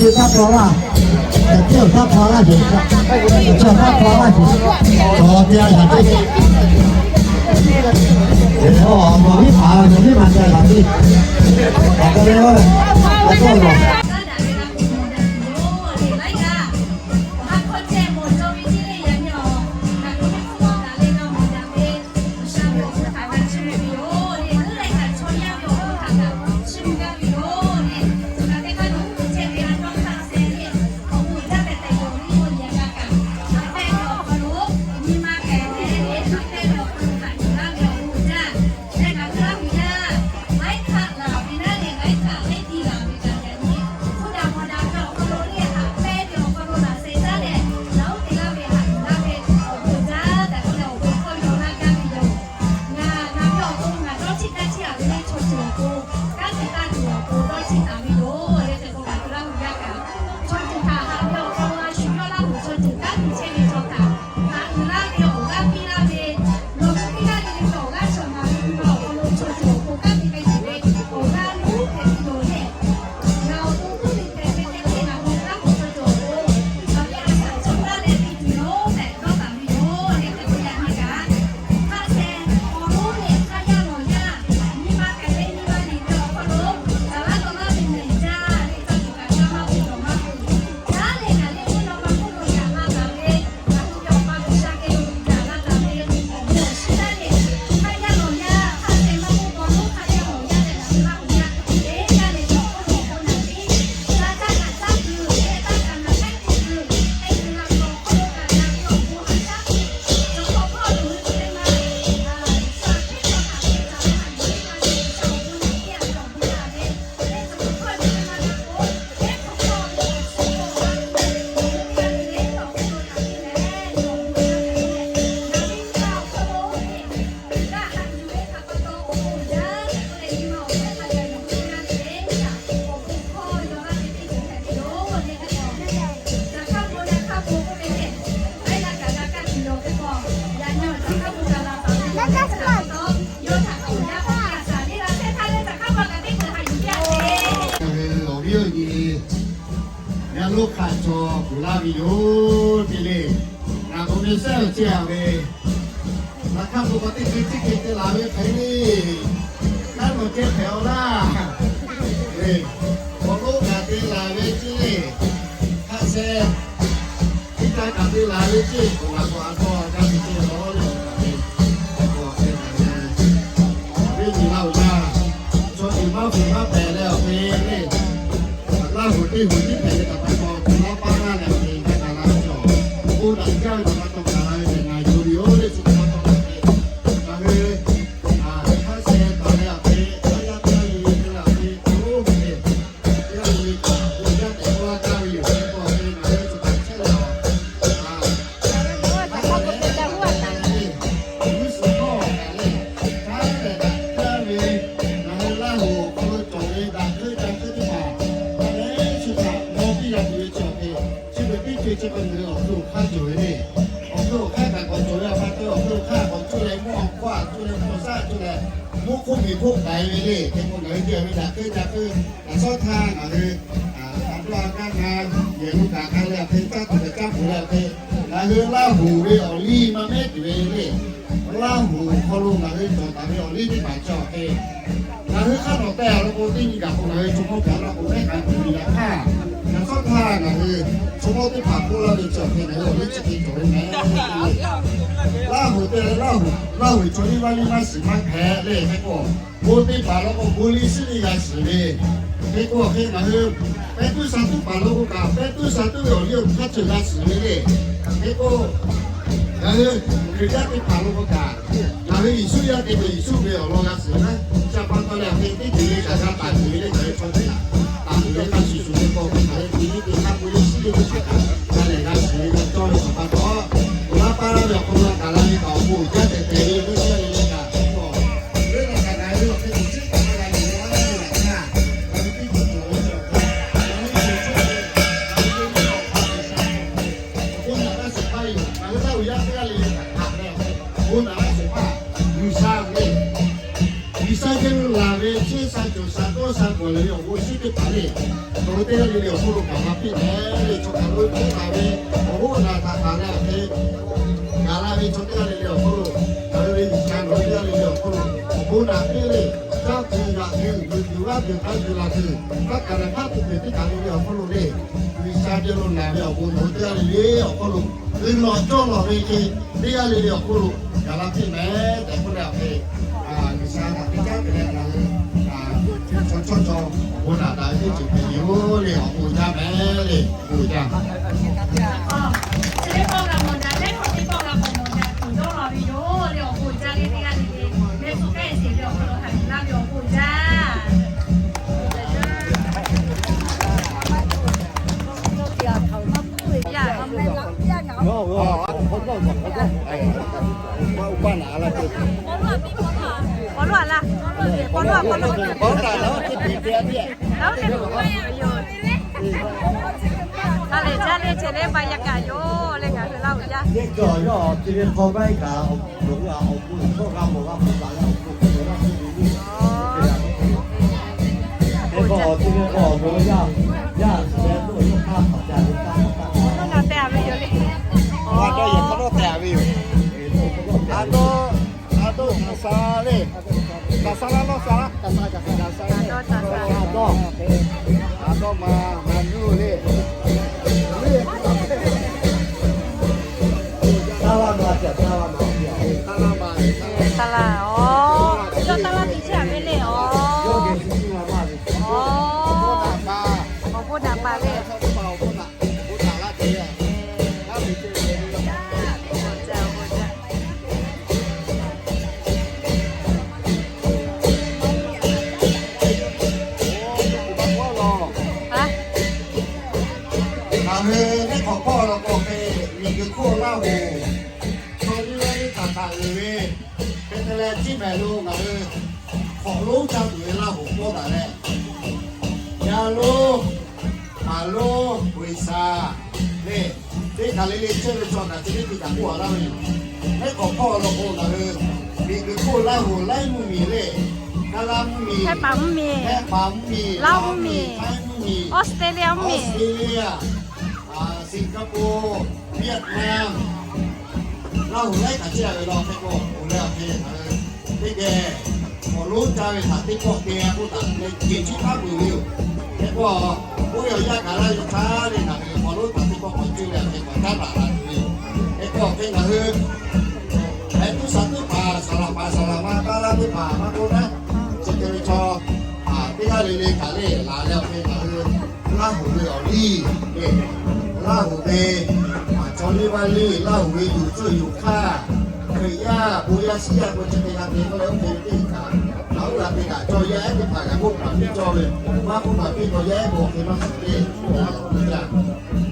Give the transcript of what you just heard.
Taˇ hpaw laˇ, awˬ htaˇ hpaw laˇ sheˍ, awˬ htaˇ hpaw laˇ sheˍ, awˬ te a shaˍ teˇ, awˬ viˉ hpaˍ awˬ viˉ ma te a shaˍ teˇ, awˬ te le, awˬ te lawˬ. Awˬ viˉ awˬ nyi, ngaˬ lo hk'aˬ cawˬ kuˬ laˇ ve yoˬ te le. Ngaˬ k'o ve sehˉ awˬ ceˇ a ve, laꞈ hk'aˇ k'o pa teˇ hk'e teˇ hk'e te laˬ ve hk'e le. Hk'aˇ nawˬ ceh hpehꞈ a laˇ. Awˬ lonˉ kaꞈ te laˬ ve ceˇ le. Hk'aˇ sheh, teˇ ca kaꞈ te laˬ ve ceˇ k'o, ngaˬ k'o a tawˇ a gaˇ ve ceˇ lawˬ le. Awˬ ve nyi laˇ oˬ yaˇ, chaw ceuˬ maˇ fuiˍ maˇ pehˍ leh awˬ hk'e le. Laˇ huˍ teˇ huˍ tiˉ hpehꞈ ve htaꞈ pa taw, kuˬ lawˇ paˇ laˇ leh awˬ hk'e g'a gaˬ la ve cawˬ. Oˇ daꞈ jaˇ ve htaꞈ pa taw gaˬ la ve tehꞈ ngaˬ yonˍ ve yoˬ le. Chi htaꞈ pa taw ngaˬ hui, ngaˬ hui hk'aˇ sheh taˍ leh awˬ hk'e, aˉ yaˇ taˇ ve te la ve, oˇ ve, teˇ g'aˇ le le kaꞈ bon jaˇ tehꞈ k'oˆ laˇ gaˇ ve yoˬ. Chi pa taw ngaˬ hui chi htaꞈ chehˇ leh a G'uˇ suhˍ hkawˇ kaꞈ lehˬ, hk'a dehꞈ daꞈ jaˇ ve, ngaˬ hui Laˇ huˍ awˬ hk'aw lo cawˬ ve daꞈ hkeuˆ ca hkeuˆ teˇ hpaˍ, a lehˬ chi htaꞈ mawˇ piˇ g'a tuˬ ve chi awˬ hk'e, chi beuꞈ teˇ co chi hk'e ngaˬ hui awˬ hk'aw lo hk'aˇ cawˬ ve le. Awˬ hk'aw lo hk'aˇ kaꞈ k'awꞈ cawˬ ve a pa taw, awˬ hk'aw lo hk'aˇ k'awꞈ cuˇ leh mvuhˇ awˬ hkawˇ a cuˇ leh mvuhˇ saˉ cuˇ leh, mvuhˇ hk'oˆ miˬ hk'oˆ k'ai ve le. Hk'e k'o ngaˬ hui te ve daꞈ hkeuˆ ca hkeuˆ, a shawˉ htaˇ ngaˬ hui a dawˇ a kaˇ ka yehˬ lo kaꞈ k'ai leh awˬ hk'e, caˇ tuˬ kaꞈ caˇ peuˬ leh awˬ hk'e, ngaˬ hui Laˇ huˍ ve awˬ liˇ maˇ mehˉ tuˬ ve le. Laˇ huˍ awˬ hk'aw lo ngaˬ hui cawˬ taˍ ve awˬ liˇ teˇ hpaˍ cawˬ hk'e, ngaˬ hui hk'aˇ nawˬ tehˬ a law k'o, teˇ nyi gaˬ k'o ngaˬ hui chaw mawˇ kaꞈ law k'o mehˉ k'ai tuˬ ve yaꞈ hk'aˇ, a shawˉ htaˇ ngaˬ hui chaw mawˇ teˇ hpaˍ k'oˆ laˇ ve cawˬ hk'e, ngaˬ hui awˬ liˇ chi hk'e cawˬ ve mehˉ. Laˇ huˍ te leh Laˇ huˍ, Laˇ huˍ chaw liˇ vaˇ liˇ maˇ shiˍ maˇ hpehꞈ le. Hk'e k'o, bon teˇ hpaˍ law k'o bon liˇ shiˉ liˇ g'a shiˍ ve. Hk'e k'o hk'e ngaˬ hui pehˇ tuˉ sha tuˉ paˍ law k'o kaꞈ, pehˇ tuˉ sha tuˉ ve awˬ liˇ awˬ hk'aˇ ceuˬ g'a shiˍ ve le. Hk'e k'o, ngaˬ hui Hkriꞈ yaˇ teˇ hpaˍ law k'o kaꞈ, ngaˬ hui Yeˍsuˆ yaˇ te ve Yeˍsuˆ ve awˬ lawn g'a shiˍ ve naˉ, chi pa taw leh awˬ hk'e teˇ ceuˬ le kaꞈ g'a taˍ tuˬ ve le. Ngaˬ hui chaw teˇ hpaˍ taˍ tuˬ ve hk'a shuˍ shuˍ ve k'o, ngaˬ hui te liˇ te hk'a peu-eˬ shiˉ ve teˇ hpaˍ kaꞈ g'a lehˬ g'a shiˍ ve g'a cawˇ ve awˬ pa taw, awˬ laˇ paˇ laˇ ve awˬ hk'aw lo kaꞈ la ve kaꞈ awˬ bon uiˍ jaˇ tehꞈ tehꞈ ve le, teˇ g'aˇ le le kaꞈ k'o, le le kaꞈ ngaˬ hui awˬ hk'e teˇ ceuˬ kaꞈ maˇ g'a yuˬ ve maˇ g'a yuˬ ve htaˇ, ngaˬ hui teˇ ceuˬ cawˬ ve cawˬ hk'e, ngaˬ hui teˇ ceuˬ cawˬ ve cawˬ hk'e, awˬ bon naꞈ g'a shiˍ hpaˇ yoˬ. Ngaˬ hui Laˇ huˍ yaˇ teˇ g'aˇ le le kaꞈ hk'aˬ leh awˬ hk'e, bon naꞈ g'a shiˍ hpaˇ G'uiˬsha ve G'uiˬsha geh lo laˬ ve chehˇ sha cawˬ sha dawˇ sha kawˍ leh ve awˬ bon teˇ hpaˍ le, nawˬ hui teˇ g'aˇ le le awˬ hk'oˆ lo gaˬ la piˇ mehˍ le. Chaw hk'aˬ lo teˇ hpaˍ ve awˬ hoˉ awˬ naˬ htaꞈ taˍ leh hk'e gaˬ la ve chaw teˇ g'aˇ le le awˬ hk'oˆ lo, ngaˬ hui ve G'uiˬsha nawˬ hui teˇ g'aˇ le le awˬ hk'oˆ lo awˬ bon naꞈ piˇ le. Caˇ tuˬ g'aꞈ tuˬ, yuˬ tuˬ g'aˇ tuˬ, hk'a tuˬ laˬ tuˬ, hk'a kaꞈ naˬ hk'aˇ tuˬ teˇ hpaˍ le le awˬ hk'oˆ lo le, G'uiˬsha te lo naˬ ve awˬ bon nawˬ hui teˇ g'aˇ le le awˬ hk'oˆ lo, uiˍ lawˬ cawˇ lawˬ ve hk'e teˇ g'aˇ le le awˬ hk'oˆ lo gaˬ la piˇ mehˍ tehꞈ k'oˆ leh awˬ hk'e, G'uiˬsha htaꞈ teˇ caˉ te leh ngaˬ hui chaw chawˇ chaw awˬ bon naꞈ taˍ ve teˇ ceuˬ hpehꞈ ve yoˬ le. Awˬ bon jaˇ mehˍ le, bon jaˇ. Chi teˇ pawˆ g'a mawˬ daꞈ, lehˬ k'awꞈ teˇ pawˆ g'a k'awꞈ mawˬ daꞈ tuˬ dawˇ la ve yoˬ le. Awˬ bon jaˇ le teˇ g'aˇ le le, mehˆ hpu k'ai sheˍ ve awˬ hk'aw lo hk'aˬ hk'e laˇ ve awˬ bon jaˇ. Hk'a lehˬ jaˇ le, ceh leh ba yaꞈ kaꞈ yoˬ le, ngaˬ hui Laˇ huˍ yaˇ. Awˬ, naˬ teh a ve yoˬ le. Awˬ, a dawˇ, a dawˇ Kaˍsaˍ le. Kaˍsaˍ laˇ lawˇ sha laˇ. Kaˍsaˍ, Kaˍsaˍ, Kaˍsaˍ. A dawˇ, a dawˇ ma, ma nuˇ le. Taˇ laˇ ma, taˇ laˇ ma, taˇ laˇ ma, taˇ laˇ. Awˬ, yawˇ taˇ laˇ te chehˇ a ve le. Awˬ, awˬ, awˬ bon naꞈ paˍ le. Ngaˬ hui neˇ hk'awꞈ hpawˇ la k'o hk'e, miˬguiˬ hk'oˆ Laˇ huˍ chaw liˇ laˇ liˇ htaꞈ htaꞈ uiˍ ve, hk'e te leh tiˉ mehˍ lo ngaˬ hui hk'awꞈ lonˉ caˇ tuˬ ve Laˇ huˍ k'oˆ taˍ leh, yaˇ lonˉ, paˍ lonˉ, G'uiˬsha le, teˇ hpaˍ le le chehˇ ve chaw kaꞈ chi teˇ hpaˍ kaꞈ k'oˆ a laˇ ve yoˬ. Neˇ hk'awꞈ hpawˇ la k'o ngaˬ hui miˬguiˬ hk'oˆ Laˇ huˍ laiˉ mvuhˇmiˬ le, Kaˇlaˇ mvuhˇmiˬ, Hehˆ paˍ mvuhˇmiˬ, Laˇ huˍ mvuhˇmiˬ, Htaiˇ mvuhˇmiˬ, Australia mvuhˇmiˬ, Singapore, Vietnam, Laˇ huˍ laiˉ kaꞈ chehˇ a ve la hk'e k'o, oˬ leh awˬ hk'e ngaˬ hui teˇ geh hk'awꞈ lonˉ caˇ ve htaꞈ teˇ pawˆ te a k'oˆ taˍ leh, jeˬ chiˉ taˉ peuˬ ve yoˬ. Hk'e k'o, oˇ ve awˬ yanˇ gaˬ la yoˬ htaˇ le, ngaˬ hui hk'awꞈ lonˉ htaꞈ teˇ pawˆ k'awꞈ cuˇ leh awˬ hk'e k'awꞈ caˉ taˍ la tuˬ ve yoˬ. Hk'e k'o, awˬ hk'e ngaˬ hui hk'e tuˉ shaˍ teˇ hpaˍ, saˍ laꞈ paˍ saˍ laꞈ ma taˇ laˇ teˇ hpaˍ maˇ k'oˆ naˉ, chi hk'e ve chaw teˇ g'aˇ le le kaꞈ le laˬ leh awˬ hk'e ngaˬ hui Laˇ huˍ ve awˬ liˇ, Laˇ huˍ ve chaw liˇ vaˇ liˇ, Laˇ huˍ ve yuˬ tcuhˆ yuˬ hk'aˇ, Hkriꞈ yaˇ bon yaˇ shiˉ yaˇ k'o chi hk'e g'a te k'oˆ leh oˇ hk'e ve teˇ hpaˍ, ngaˬ oˇ g'a te kaꞈ cawˇ yaˇ ehˉ teˇ hpaˍ kaꞈ k'oˆ hpaˍ piˇ cawˇ ve, maˇ k'oˆ hpaˍ piˇ k'o yaˇ ehˉ k'o hk'e maˇ shiˍ le, oˇ hk'e ve jaˇ.